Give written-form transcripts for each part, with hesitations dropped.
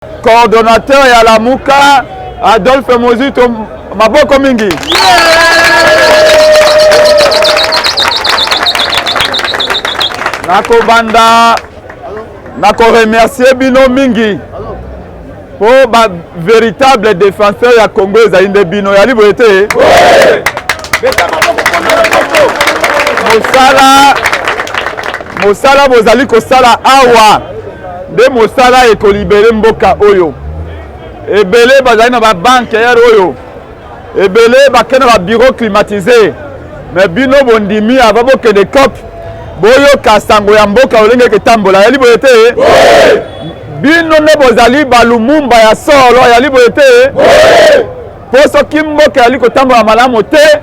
Coordonnateur ya Lamuka Adolphe Mozito maboko mingi. Nakobanda nakoremercie bino mingi mpo ba véritable défenseur ya Congo ezali nde bino yali boye te mosala mosala bozali kosala awa nde mosala ekolibere mboka oyo. Ebele bazali na babanke yare oyo, ebele bakende na babiro climatise, me bino bondimi ava bokende cop boyoka sango ya mboka lolenge eketambola. Yali boye te? Bino nde bozali balumumba ya solo, yali boye te? Mpo soki mboka yali kotambola malamu te,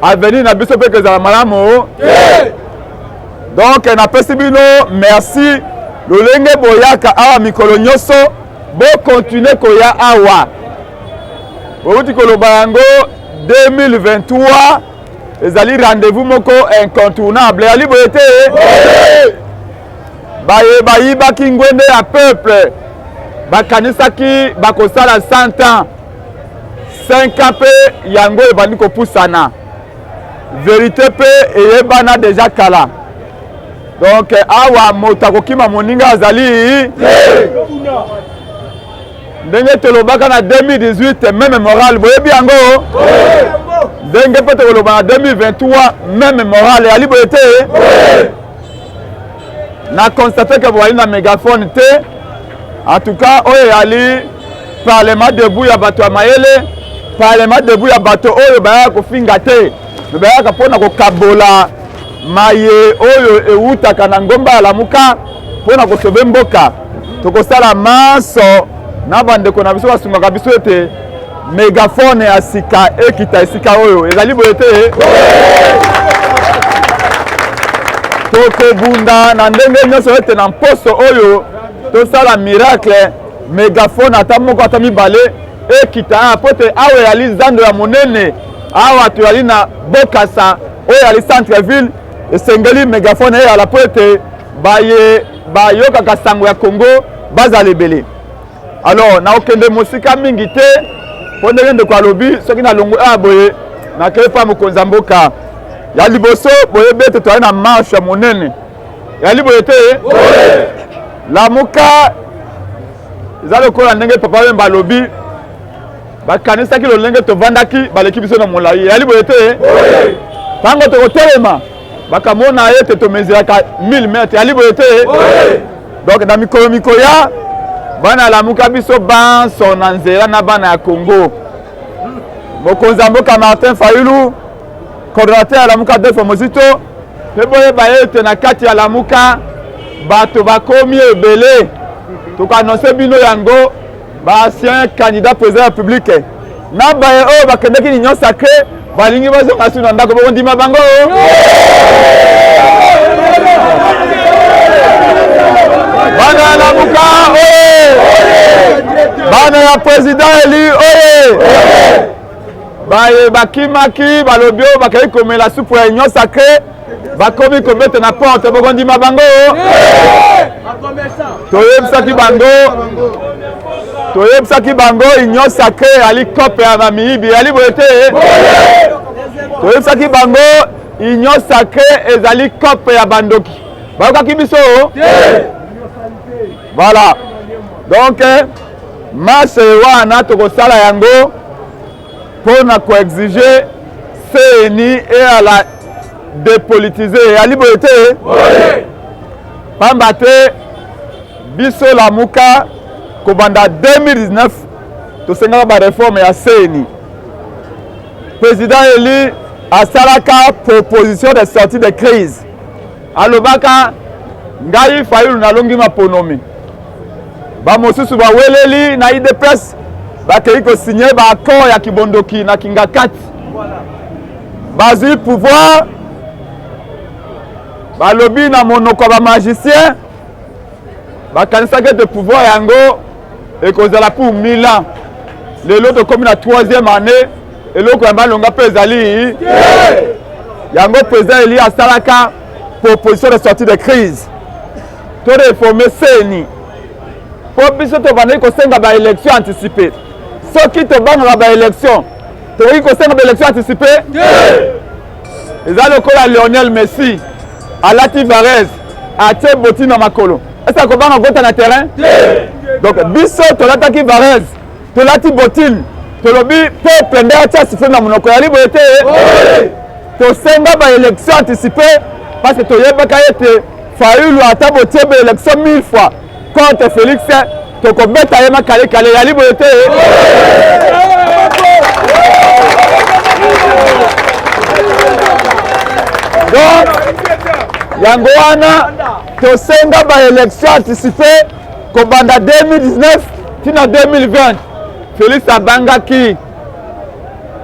avenir na biso mpe ekozala malamu te. Donc napesi bino merci lolenge boyaka awa mikolo nyonso, bokontinue koya awa. Bouti koloba yango 2023 ezali rendez-vous moko incontournable, yali boye te? Baye bayibaki ngwende ya peuple bakanisaki bakosala 100 ans 5 ans mpe yango ebandi kopusana. Verite mpe eyebana deja kala. Donc awa moto akokima moninga azali ndenge tolobaka na 2018 meme morale, boyebi yango ndenge mpe tokoloba na 2023 meme morale, eyali boye te? Na constate ke bozali na megaphone te. En tout cas oyo eyali parlement debout ya bato ya mayele, parlement debout ya bato oyo bayaka kofinga te, me bayaka mpo na kokabola maye oyo ewutaka na ngomba ya Lamuka mpo na kosove mboka. Tokosala manso na bandeko na biso basungaka biso ete megaphone ya sika ekita esika oyo ezali boye te. Tokobunda na ndenge nyonso ete na mposo oyo tosala miracle, megaphone ata moko ata mibale ekita awa, mpo te awa eyali zando ya monene, awa toyali na Bokasa oyo eyali centre ville, esengeli megaphone eyala mpo ete baye bayokaka sango ya Congo bazala ebele. Alors nakokende mosika mingi te mpo ndenge ndeko alobi, soki nalongwe awa boye nakei mpa mokonzi ya mboka. Ya liboso boyebi ete toyali na marche ya monene, yali boye te? Lamuka eza lokola ndenge Papa Wemba alobi, bakanisaki lolenge tovandaki baleki biso na molai, yali boye te? Ntango tokotelema bakamona ete tomezelaka 1000 mètres, yali boye te? Donc na mikolo mikoya bana Lamuka biso banso na nzela na bana ya Congo. Mokonzi ya mboka Martin Fayulu, coordonnateur ya Lamuka Adolphe Mozito, mpe boyeba ete na kati ya Lamuka bato bakomi ebele, tokoannonce bino yango ba ancien candidat président ya République na baye oyo bakendaki l'Union sacrée balingi bazonga su na ndako, bokondima bango? Bana ya Lamuka oye! Bana ya président eli oye! Baye bakimaki balobi oyo bakei komela supu ya Union sacrée bakomi kobeta na porte, bokondima bango? Toyebisaki bango, toyebisaki bango Union sacrée ali cope ya bamiyibi, ali boye te? Toyebisaki bango Union sacrée ezali cope ya bandoki, bayokaki biso? Voilà, donc marche wana tokosala yango mpo na koexige CENI eyala dépolitisé, eyali boye te? Pamba te biso Lamuka kobanda 2019 tosengaka ba réforme ya CENI. Président Eli asalaka proposition de sortie de crise, alobaka ngai Fayulu nalongi maponomi, bamosusu baweleli na UDPS bakei kosinye ba accord ya kibondoki na Kingakati, bazwi pouvoir, balobi na monoko ya ba magicien, bakanisaki ete pouvoir yango ekozala pour 1000 ans. Lelo tokomi na 3e année, eloko ya malonga mpe ezali yango. Président Eli asalaka proposition de sortie de crise, to réformer CENI. Mpo biso tobandaki kosenga ba élection anticipée. Soki tobangaka ba élection, tokoki kosenga ba élection anticipée? Eza lokola Lionel Messi alati varese, atie boti na makolo, ese akobanga kota na terrain? Donc biso tolataki varese, tolati botine, tolobi peuple nde atia sifflet na monoko ya liboye te. Tosenga ba élection anticipée parce que toyebaka ete Fayulu ata botie ba élection 1000 fois contre Félix, tokobeta ye makalekale ya liboye te. Donc yango wana tosenga ba élection anticipée kobanda 2019 tina 2020. Félix abangaki,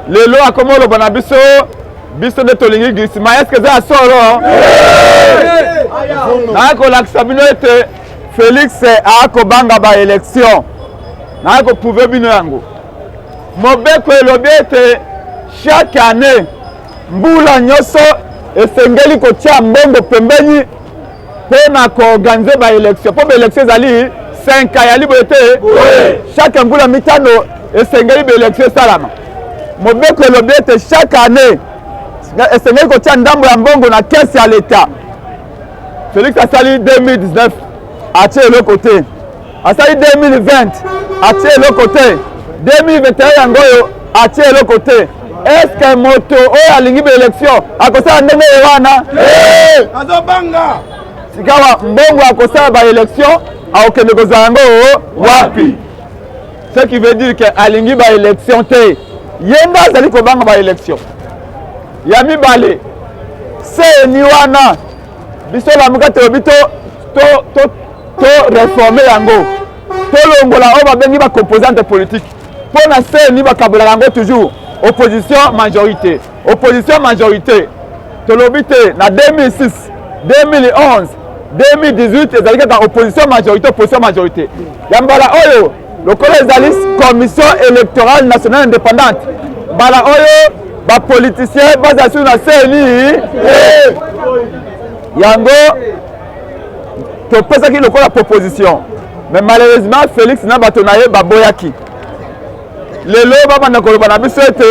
lelo akomi oloba na biso, biso nde tolingi glissement. Est-ce que eza ya solo? Naya kolakisa bino ete Félix akobanga ba élection. Naya koprouve bino yango. Mobeko elobi ete chaque année, mbula nyonso, esengeli kotia mbongo pembeni mpo na koorganiser ba élection, mpo ba élection ezali 5 ans, yali boye te? Chaque mbula 5 esengeli ba élection esalama. Mobeko elobi ete chaque année esengeli kotia ndambo ya mbongo na caisse ya l'État. Félix asali 2019, atie eloko te. Asali 2020, atie eloko te. 2021 yango oyo, atie eloko te. Est-ce moto oyo alingi baélection akosala ndenge ye wana? Azobanga. Sikawa mbongo akosala baélection, akokende kozwa yango wapi? Ce qui veut dire que alingi baélection te, ye nde azali kobanga baélection. Ya mibale, CENI wana, biso Lamuka tolobi to réforme yango, tolongola oyo babengi bacomposante politique, mpo na CENI bakabolaka yango toujours opposition majorité, opposition majorité. Tolobi te, na 2006, 2011, 2018 ezali kaka opposition majorité, opposition majorité. Ya mbala oyo, lokola ezali Commission électorale nationale indépendante, mbala oyo bapoliticien bazala susu na CENI. Yango topesaki lokola proposition, mais malheureusement Félix na bato na ye baboyaki. Lelo babanda koloba na biso ete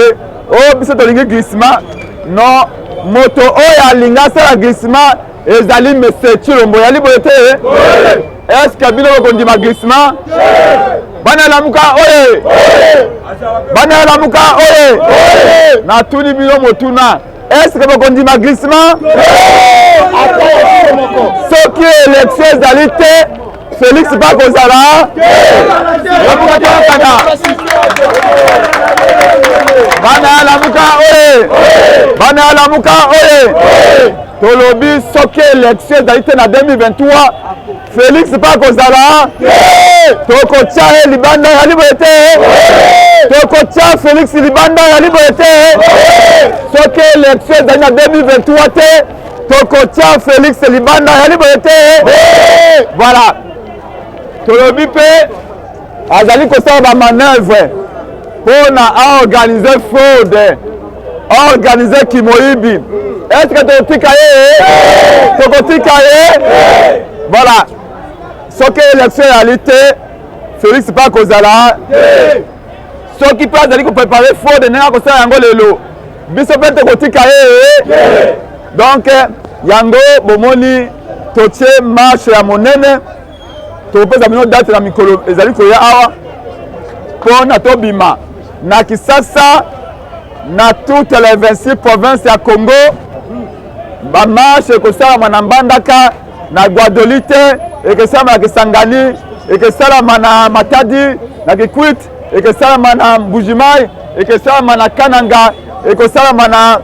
oyo oh, biso tolingi glissement. Non, moto oyo alingi asala glissement ezali monsieur Tshilombo, yali boye te? Est ce que bino bokondima glissement? Bana Lamuka oye! Bana Lamuka oye! Natuni bino motuna: est ce que bokondima glissement? Soki élection ezali te, Félix bakozala. Lamuka toyokana. Bana ya Lamuka oye! Bana ya Lamuka oye! Tolobi soki élection ezali te na 2023, Félix bakozala, tokotia ye libanda, yali boye te? Tokotia Félix libanda, yali boye te? Soki élection ezali na 2023 te, tokotia Félix libanda, yali boye te? Voilà. Tolobi mpe azali kosala bamanœuvre mpo na aorganiser fraude, aorganiser kimoyibi. Est ce que tokotika ye? Tokotika ye? Voilà. Soki élection eyali te, Félix mpe akozala. Soki mpe azali koprépare fraude ndenge akosala yango lelo, biso mpe tokotika ye. Donc yango bomoni totie marche ya monene. Tokopesa bino date na mikolo ezali koya awa mpo na tobima na Kisasa, na toutes les 26 provinces ya Congo. Bamarche ekosalama na Mbandaka, na Gbadolite, ekosalama na Kisangani, ekosalama na Matadi, na Kikwit, ekosalama na Mbujimai, ekosalama na Kananga, ekosalama na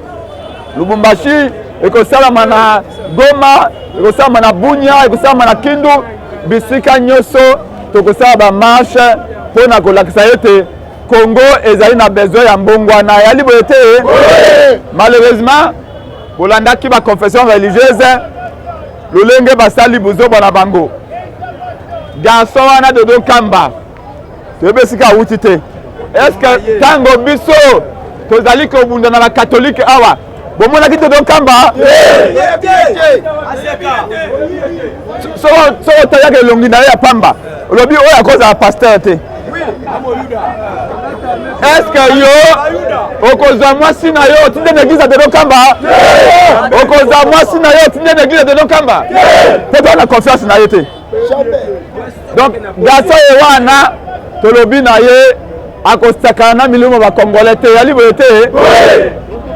Lubumbashi, ekosalama na Goma, ekosalama na Bunia, ekosalama na Kindu. Bisika nyonso tokosala bamarche mpo na kolakisa ete Congo ezali na besoin ya mbongwana, yali boye te? Malheureusement bolandaki baconfession religieuse lolenge basali buzoba na bango. Garçon wana Dodo Kamba, toyebi esika awuti te. Est-ce ntango biso tozali kobunda na bakatolike awa, Bomonaki Dodo Kamba? Soki otalaka elongi na ye ya pamba, olobi oyo akozala pasteur te. Est-ce yo okozwa mwasi na yo otinde na église ya Dodo Kamba? Okozwa mwasi na yo otinde na église ya Dodo Kamba? Po toza na confiance na ye te. Donc garçon ye wana tolobi na ye akosakana na milimo ba congolais te, yali boye te.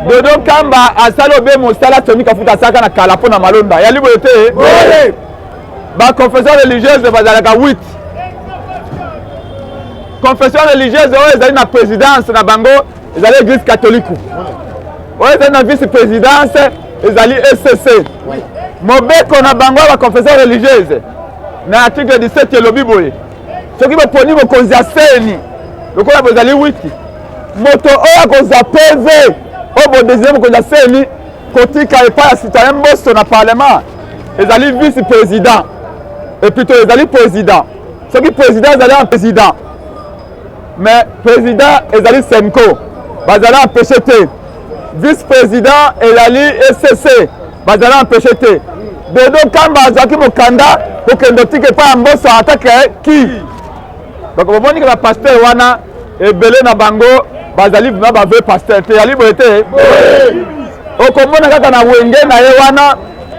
Dodo Kamba asali obe mosala Tony Kafuta asalaka na kala mpo na malonda, yali boye te. Ba confession religieuse bazalaka 8 confession religieuse oyo ezali na présidence na bango ezali église catholique, oyo ezali na vice présidence ezali ECC. Mobeko na bango ya ba confession religieuse na article 17 elobi boye: soki boponi mokonzi ya CENI lokola bozali 8, moto oyo akozwa PV oyo bodésigner mokonzi ya CENI kotika epai ya citoyen Mboso na parlement ezali vice président et plutôt ezali président. Soki président ezali un président, mais président ezali CENCO, bazali empêché te. Vice président ezali ECC, bazali empêché te. Dodo Kamba azwaki mokanda kokende otika epai ya Mboso atake ki. Donc bomoni ke bapasteur wana ebele na bango bazali vraiment ba vrai pasteur te, yali boye te. Okomona kaka na wenge na ye wana,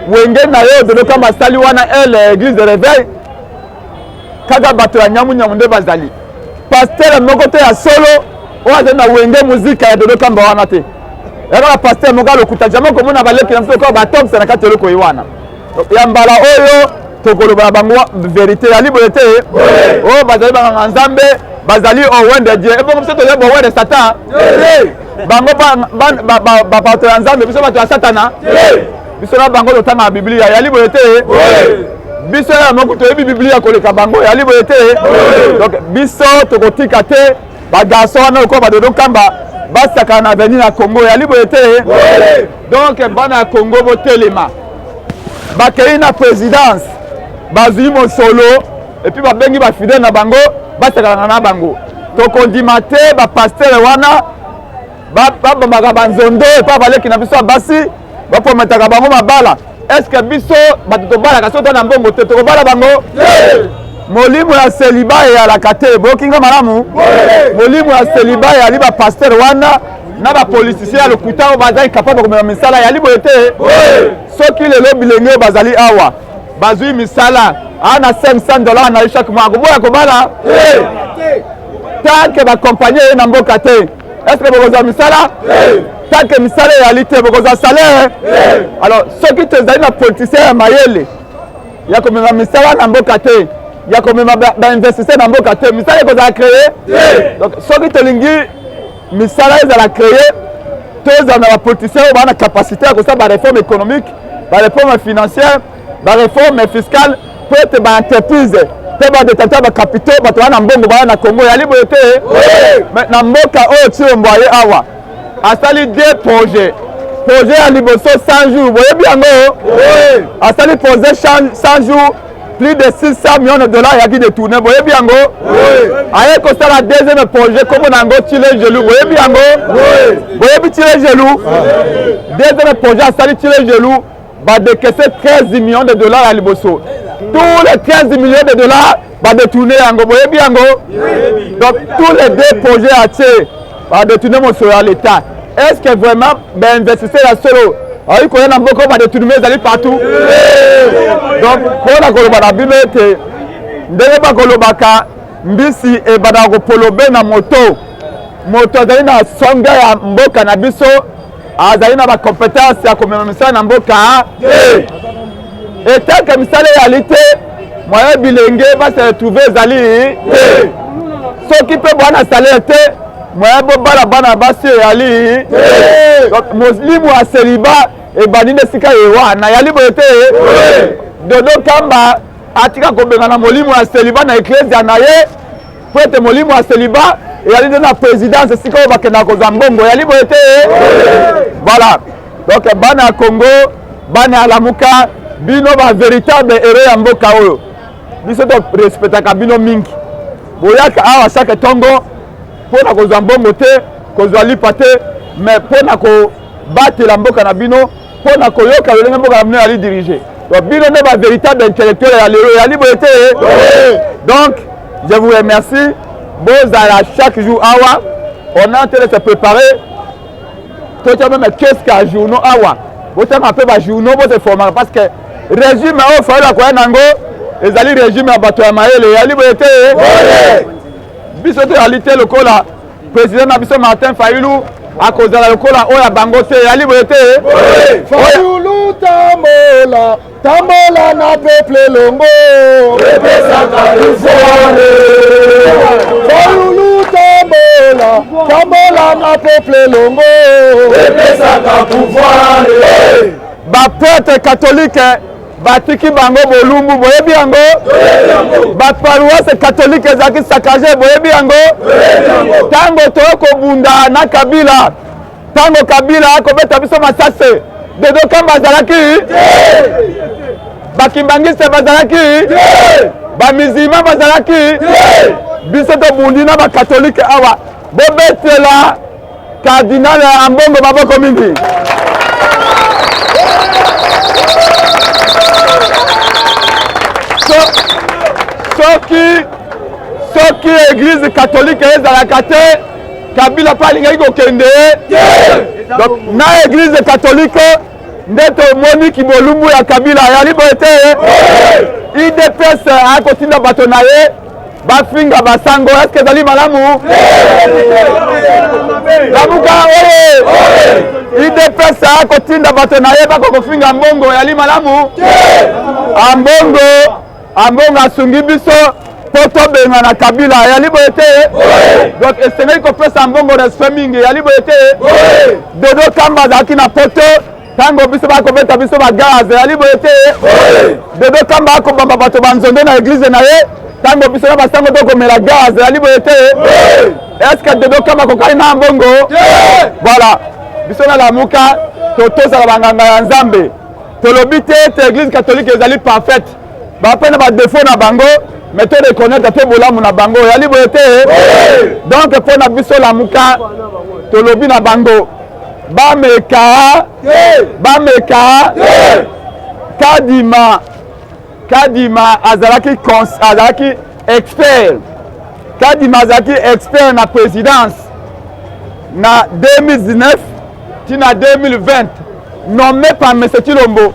wenge na ye Dodo Kamba asali wana ele église de réveil, kaka bato ya nyamunyamu nde bazali. Pasteur moko te ya solo oyo azali na wenge muzika ya Dodo Kamba wana te. Yaka ba pasteur moko alokuta, jamais komona baleki na biso lokola batomsa na kati eloko ye wana ya mbala oyo tokoloba na bango vérité, yali boye te. Oyo bazali banganga Nzambe, bazali oint de Dieu, ebongo biso tozali boint de Satan. Bango bato ya Nzambe, biso bato ya Satana. Biso na bango totangaka Biblia, yali boye te. Biso ya moko toyebi Biblia koleka bango, yali boye te. Donc biso tokotika te bagarçon wana lokola badodo Kamba basakana na avenir ya Congo, yali boye te. Donc bana ya Congo, botelema. Bakei na présidence, bazwi mosolo et puis babengi bafidèle na bango basakanaka na bango. Tokondima te bapasteur wana babambaka banzondo epa baleki na biso ya basi, baprometaka bango mabala. Est ce que biso bato tobalaka, soki to na mbongo te, tokobala bango? Molimo ya célibat eyalaka te, boyokinga malamu. Molimo ya célibat eyali bapasteur wana na bapoliticien ya lokuta oyo bazali capable komema misala, yali boye te. Soki lelo bilenge oyo bazali awa bazwi misala aa na 500 $ na ye chaque mois, akoboya kobala? Tant que bacompagnie eye na mboka te, est ce que bokozwa misala? Tant que misala eyali te, bokozwa salaire? Alors soki tozali na politicien ya mayele ya komema misala na mboka te, ya komema bainvestisseur na mboka te, misala ekozala créé. Donc soki tolingi misala ezala créé, tozala na bapoliticien oyo baa na capacité ya kosala baréforme économique, baréforme financière, baréforme fiscale, po ete baentreprise mpe badétenteur bacapitaux, bato baa na mbongo, baya na Congo, yali boye te. Na mboka oyo Tshilombo aye awa, asali deux projets. Projet ya liboso, 100 jours, boyebi yango. Asali projet 100 jours, plus de 600 millions de dollars eyaki détourné, boyebi yango. Aye kosala deuxième projet, kombo na yango Tshilejelu, boyebi yango. Boyebi Tshilejelu? Deuxième projet asali Tshilejelu, badécaisser 13 millions de dollars ya liboso. Tous les 13 millions de dollars badétourné yango, boyebi yango. Donc tous les deux projets atie, badétourné mosolo ya l'État. Est ce que vraiment bainvestisseur ya solo ayi koya na mboka oyo badétournement ezali partout? Donc mpona koloba na bino ete ndenge bakolobaka, mbisi ebandaka kopolobe na moto. Moto azali na songe ya mboka na biso azali na bacompétence ya komema misala na mboka te. Etanke misala eyali te, moyen bilenge base retrouve ezali te. Soki mpe bwana salaire te, moyen bobala bana basi eyali te. Donc molimo ya célibat ebandi nde esika ye wana, yali boye te. Dodo Kamba atika kobengana molimo ya célibat na eklezia na ye, po ete molimo ya célibat eyali nde na présidence, esika oyo bakendaka kozwa mbongo, yali boye te. Voilà. Donc bana ya Congo, bana ya Lamuka, bino bavéritable héros ya mboka oyo, biso torespectaka bino mingi. Boyaka awa chaque ntongo mpo na kozwa mbongo te, kozwa lipa te, mais mpo na ko Batela mboka na bino mpo na koyoka lolenge mboka na bino yali dirige. Donc bino nde ba véritable intellectuel ya lelo, yali boye te. Donc je vous remercie. Bozala chaque jour awa, on est en train de se préparer. Totia meme qu'est-ce qu'un journaux awa, botanga mpe ba journaux, bose formaka, parce que régime oyo Fayulu akoya nango ezali régime ya bato ya mayele, yali boye te. Biso toyali te lokola président na biso Martin Fayulu akozala lokola oyo ya bango te, yali boye te. Fayulu tambola tambola na peuple elongo, epesaka pouvoir. Fayulu tambola tambola na peuple elongo, epesaka pouvoir. Baprêtre catholique batiki bango bolumbu, boyebi yango. Baparoisse catholique ezalaki saccage, boyebi yango. Ntango toye kobunda na Kabila, ntango Kabila akobeta biso masase, Dodo Kamba azalaki, bakimbangiste bazalaki, bamizima bazalaki, biso tobundi na bakatolike awa. Bobetela cardinal Ambongo maboko mingi. Soki soki église catholique ezalaka te, Kabila mpe alingaki kokende. Donc na église catholique nde tomoni kibolumbu ya Kabila, yali boye te. UDPS akotinda bato na ye bafinga basango, eske ezali malamu? Lamuka oye! UDPS akotinda bato na ye bakokofinga mbongo, yali malamu? Ambongo Ambongo asungi biso mpo tobengana Kabila, yali boye te. Donc esengeli kopesa mbongo respect mingi, yali boye te. Dodo Kamba azalaki na poto ntango biso bakobeta biso bagaz, yali boye te. Dodo Kamba akobamba bato banzondo na eglize na ye ntango biso na basango tokomela gaz, yali boye te. Est-ce que Dodo Kamba akokani na mbongo? Voilà, biso na Lamuka totosaka banganga ya Nzambe. Tolobi te ete église catholique ezali parfaite, bape na badefo na bango, mais to reconnaître mpe bolamu na bango, yali boye te. Donc mpo na biso Lamuka tolobi na bango bameka bameka. Kadima Kadima azalaki azalaki expert. Kadima azalaki expert na présidence na 2019 tina 2020, nommé par M. Tshilombo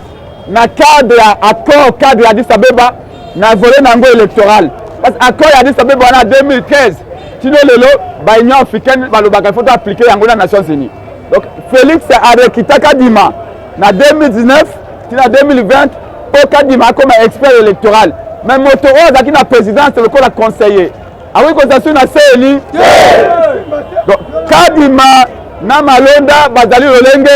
na cadre ya accord cadre ya Addis Abeba na volet nango électoral, parce que accord ya Addis Abeba wana 2013 tino lelo ba Union africaine balobaka il faut appliquer yango na Nations Unies. Donc Félix arekita Kadima na 2019 tina 2020 mpo Kadima akoma expert électoral, mais moto oyo azalaki na présidence lokola conseiller akoki kozala soki na CENI. Donc Kadima na Malonda bazali lolenge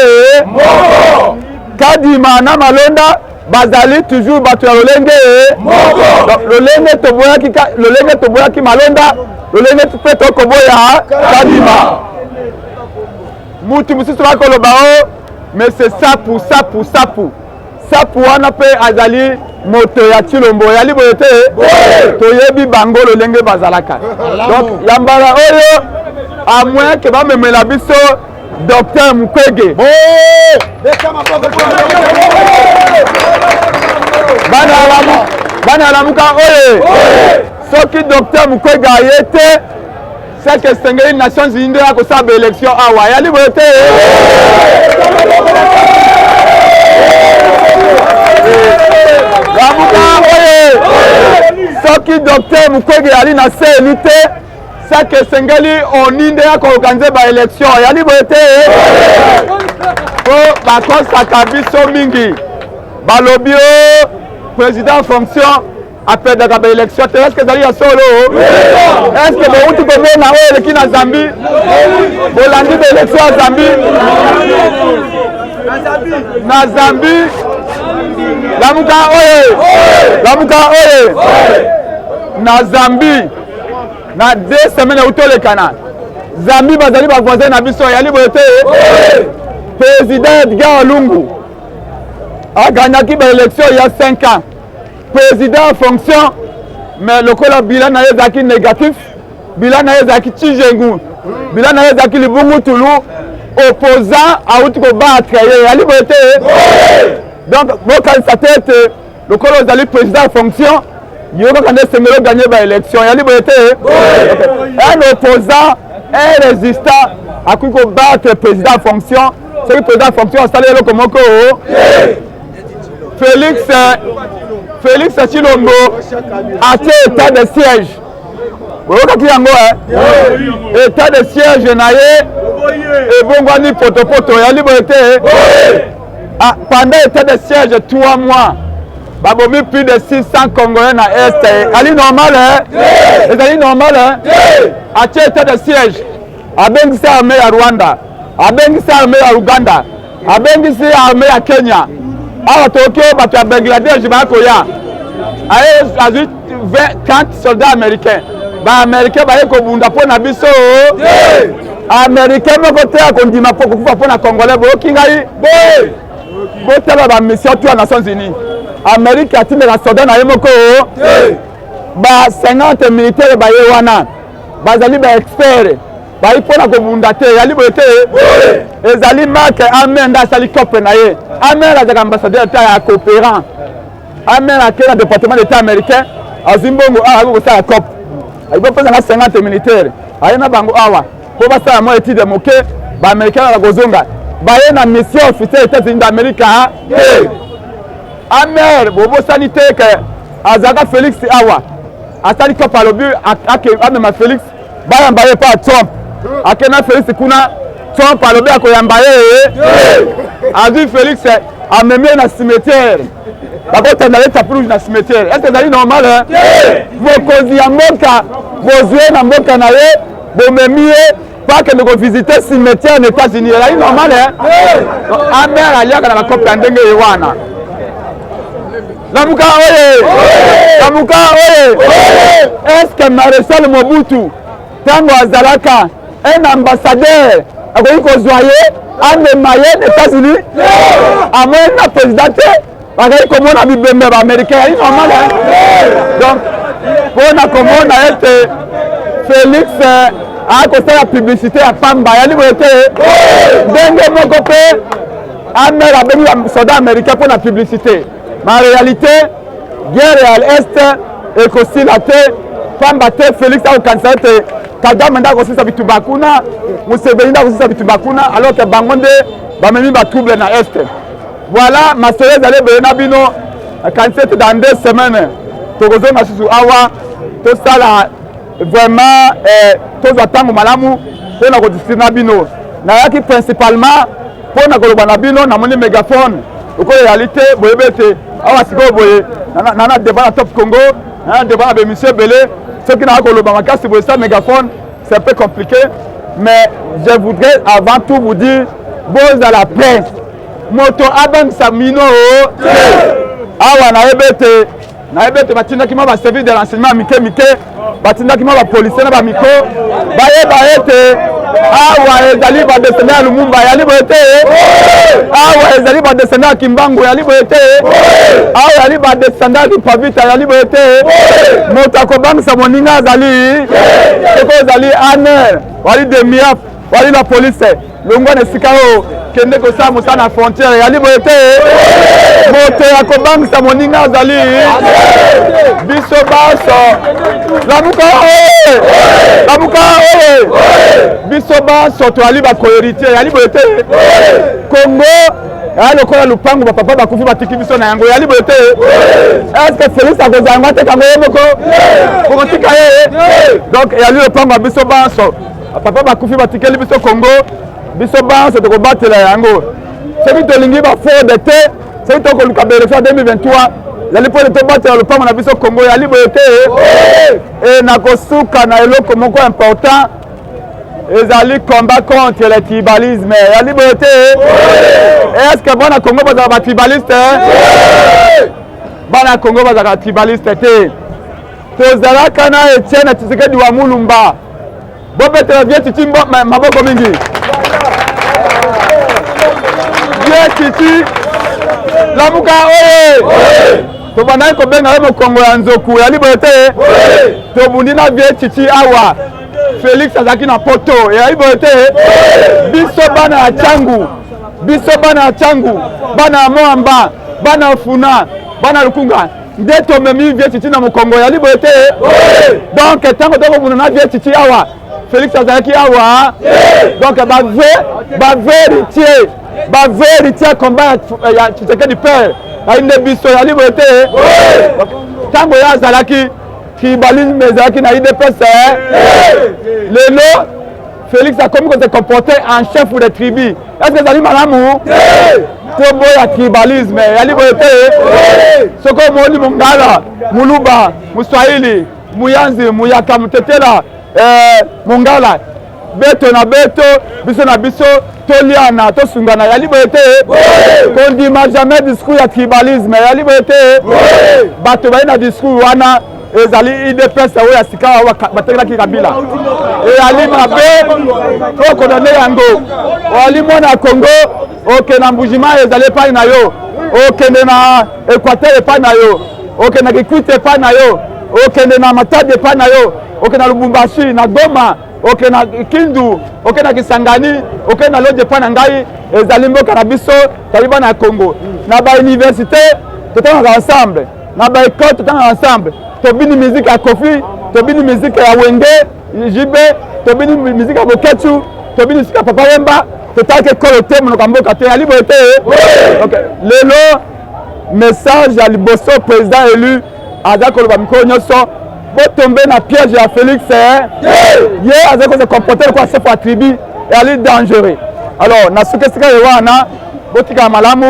moko. Kadima na Malonda bazali toujours bato ya lolenge moko. Donc lolenge toboyaki lolenge toboyaki Malonda, lolenge mpe tokoboya Kadima. Mutu mosusu bakoloba o mais c'est sapu sapu sapu sapu wana mpe azali moto ya Tshilombo, yali boye te. Toyebi bango lolenge bazalaka. Donc ya mbala oyo, à moins ke bamemela biso docteur Mukwege, bana Lamuka oye! Soki docteur Mukwege aye te, c'est que esengeli Nations Unies nde akosala baélection awa, yali boye te. Lamuka oye! Soki docteur Mukwege ali na CENI te, c'est que esengeli ONU nde akoorganize baélection, yali boye te. Mpo bakosaka biso mingi, balobi o président fonction aperdaka baélection te. Est-ce ezali ya solo? Est-ce bouti komona oyo eleki na Zambie? Bolandi baélection ya Zambie? Na Zambie, Lamuka oye! Lamuka oye! Na Zambie, na 2 semaines euti olekana, Zambie bazali bavoisin na biso, yali boye te. Président Edgar Lungu aganyaki baélection ya 5 ans, président en fonction, mais lokola bilan na ye ezalaki négatif, bilan na ye ezalaki tijengu, bilan na ye ezalaki libungutulu. Opposant auti kobattre ye, yali boye te. Donc bokanisa te ete lokola ozali président ya fonction, yo kaka nde esengeli oganye baélection. Yali boye te. Un opposant, un résistant akoki kobattre président ya fonction soki président ya fonction asali eloko moko. Félix Tshilombo atie état de siège, boyokaki yango? État de siège na ye ebongwani potopoto. Yali boye te. Ah, pendant état de siège, 3 mois, babomi plus de 600 Congolais na Est. Ezali normal? Ezali normal? Atie état de siège, abengisi armée ya Rwanda, abengisi armée ya Uganda, abengisi armée ya Kenya. Awa tokoki oyo bato ya Bangladesh baya koya. Aye azwi 20, 30 soldats américains. Baaméricain baye kobunda mpo na biso? Américain moko te akondima mpo kokufa mpo na Congolais. Boyoki ngai? Botala bamission to ya Nations Unies. Amérique atindaka soldat na ye moko? Ba 50 militaire baye wana bazali baexpert, bayi mpona kobunda te. Yali boye te. Ezali Mark Hammer nde asali cope na ye. Hammer azalaka ambassadeur te, ya coopérant. Hammer ake na Département d'État américain, azwi mbongo awa, akoki kosala cope, bopesanga 50 militaire. Aye na bango awa mpo basala mwa étude moke. Baaméricain na kozonga, baye na mission officielle États-Unis d'Amérique te. Hammer, bobosani te ke azalaka Félix awa, asali cope, alobi amema Félix, bayamba ye mpa Trump. Ake na Félix kuna, Trump alobi akoyamba ye. Azwi Félix, amemi ye na cimetière, bakotanda ye tapis rouge na cimetière. Est ce ezali normal? Mokonzi ya mboka, bozwi ye na mboka na ye, bomemi ye mpo akende kovisite cimetière na États-Unis. Ezali normal? Hammer aliaka na bakope ya ndenge ye wana. Lamuka oye! Lamuka oye! Est ce que Maréchal Mobutu, ntango azalaka, un ambassadeur akoki kozwa ye, amema ye na États-Unis? Amoni na président te, bazali komona bibembe ya baaméricain. Yali normal? Donc mpona komona ete Félix akosala publicité ya pamba, yali boye te. Ndenge moko mpe Hammer abengi basoldat américain mpo na publicité. Ma réalité, guerre ya Est ekosila te, pamba te Félix akokanisa ete Kagame nde akosilisa bitumba kuna, Museveni nde akosilisa bitumba kuna, alors que bango nde bamemi batrouble na Est. Voilà, masolo ezali ebele na bino. Nakanisi ete dans 2 semaines tokozonga susu awa, tosala vraiment tozwa ntango malamu mpona kodiscuter na bino. Nayaki principalement mpona koloba na bino. Namoni mégaphone lokola ezali te. Boyebi ete awa sikoyo boye na débat na Top Congo, na débat na bémission ebele. Soki naya koloba makasi boye sa mégaphone, c'est un peu compliqué. Mais je voudrais avant tout vous dire: bozala prêt, moto abangisa mino te. Awa nayebi ete batindaki mwa baservice de renseignement mike mike, batindaki mwa bapolisier na bamiko. Bayeba ete awa ezali badescendant ya Lumumba, yali boye te. Awa ezali badescendant ya Kimbangu, yali boye te. Awa ezali badescendant ya Kimpa Vita, yali boye te. Moto akobangisa moninga azali. Soki ozali ANR, wali DEMIAP, wali la police, longwa na esika oyo, kende kosala mosala na frontière. Yali boye te. Moto ya kobangisa moninga azali. Biso baso, Lamuka oye! Lamuka oye! Biso baso toyali bacohéritier. Yali boye te. Congo eya lokola lupango, bapapa bakufi, batiki biso na yango. Yali boye te. Est ce que Félix akozala yango, ateka yango ye moko, kokotika ye? Donc eyali lopango ya biso banso. Papa bakufi, batikeli biso Congo. Biso banso tokobatela yango. Soki tolingi bafraude te, soki tokoluka baélection ya 2023, ezali mpo ete tobatela lopango na biso Congo. Yali boye te. E na kosuka na eloko moko important, ezali combat contre le tribalisme. Yali boye te. Est ce que bana Congo bazalaka batribaliste? Bana Congo bazalaka tribaliste te. Tozalaka na Etienne Tshisekedi wa Mulumba. Bobetela vieux Tshitshi maboko mingi. Vieux Tshitshi, Lamuka oye! Tobandaki kobenga ye mokongo ya nzoku, yali boye te? Tobundi na vieux Tshitshi awa, Félix azalaki na poto, eyali boye te? Biso bana ya Tshangu, biso bana ya Tshangu, bana ya Mont-Amba, bana ya Funa, bana ya Lukunga, nde tomemi vieux Tshitshi na mokongo, yali boye te? Donc ntango tokobunda na vieux Tshitshi awa, Félix azalaki awa. Donc bavrai héritier combat ya Tshisekedi père ayi nde biso, yali boye te? Ntango ye azalaki, tribalisme ezalaki na UDPS. Lelo Félix akomi kose comporter en chef de tribu. Est ce que ezali malamu? Toboya tribalisme, yali boye te? Soki omoni Mongala, Moluba, Moswahili, Muyanzi, Muyaka, Mutetela, Mongala, beto na beto, biso na biso, toliana, tosungana, yali boye te? Kondima jamais discours ya tribalisme, yali boye te? Bato baye na discours wana ezali UDPS oyo ya sika oyo batekelaki Kabila, eyali mabe, tokondane yango. Oyali mwana ya Congo, okende na Mbujimai, ezali epai na yo. Okende na Équateur, epai na yo. Okende na Kikwit, epai na yo. Okende na Matadi, epai na yo. Okende na Lubumbashi, na Goma, okende na Kindu, okende na Kisangani, okende na Lodja, epai na ngai. Ezali mboka na biso, tali bana ya Congo. Na bauniversité totangaka ensemble, na baécole totangaka ensemble. Tobini musique ya Koffi, tobini musique ya Wenge JB, tobini musique ya Boketshu, tobini musique ya Papa Wemba. Totalaki ekolo te, monoko ya mboka te, yali boye te? Lelo message ya liboso, président élu aza koloba mikolo nyonso: botombe na piège ya Félix. Ye aza kose comporter lokola chef ya tribu, eyali dangereux. Alors nasuki esika ye wana, botikala malamu.